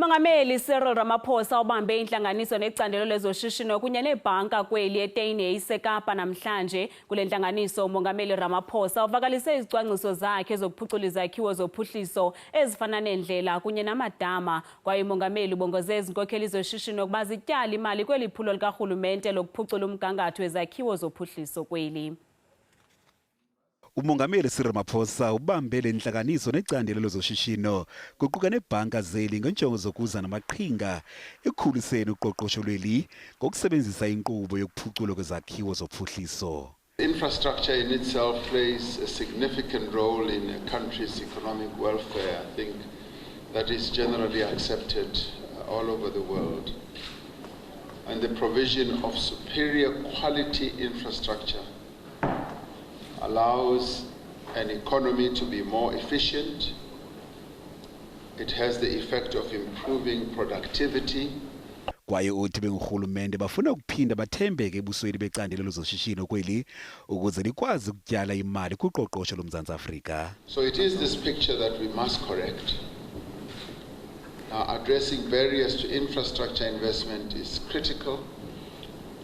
Mongameli Cyril Ramaphosa ubambe intlanganiso necandelo lezoshishino kunye neebhanka kweli eTuynhuys eseKapa namhlanje. Kule ntlanganiso uMongameli Ramaphosa uvakalise izicwangciso zakhe zokuphucula izakhiwo zophuhliso ezifana neendlela kunye namadama. Kwaye uMongameli ubongoze izinkokheli zoshishino ukuba zityale imali kweli phulo likarhulumente lokuphucula umgangatho wezakhiwo zophuhliso kweli. Umongameli Cyril Ramaphosa ubambe le ntlanganiso necandelo lezoshishino kuquka neebhanka zeli ngenjongo zokuza namaqhinga ekukhuliseni uqoqosho lweli ngokusebenzisa inkqubo yokuphuculwa kwezakhiwo zophuhliso. Infrastructure in itself plays a significant role in a country's economic welfare. I think that is generally accepted all over the world. And the provision of superior quality infrastructure allows an economy to be more efficient. It has the effect of improving productivity. Kwaye uthi bengurhulumente bafuna ukuphinda bathembeke ebusweni becandelo lezoshishino kweli ukuze likwazi ukutyala imali kuqoqosho loMzantsi Afrika. So it is this picture that we must correct. Now, addressing barriers to infrastructure investment is critical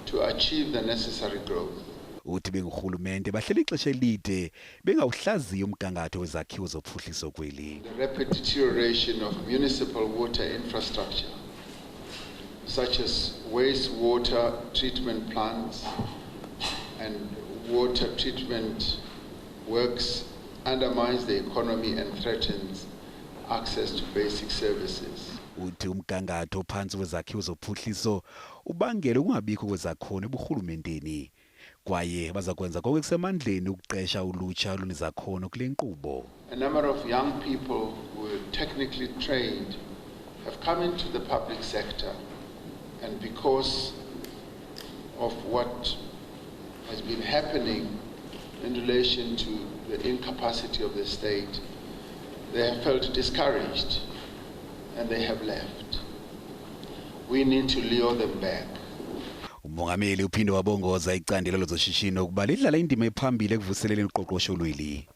to achieve the necessary growth. Uthi bengurhulumente bahleli ixesha elide bengawuhlaziyi umgangatho wezakhiwo zophuhliso kweli. The rapid deterioration of municipal water infrastructure, such as wastewater treatment plants and water treatment works, undermines the economy and threatens access to basic services. Uthi umgangatho ophantsi wezakhiwo zophuhliso ubangela ukungabikho kwezakhono eburhulumenteni. Kwaye baza kwenza konke kusemandleni ukuqesha ulutsha olunezakhono kule nkqubo. A number of young people who were technically trained have come into the public sector, and because of what has been happening in relation to the incapacity of the state, they have felt discouraged and they have left. We need to lure them back. Umongameli uphinde wabongoza icandelo lezoshishino ukuba lidlala indima ephambili ekuvuseleleni uqoqosho lweli.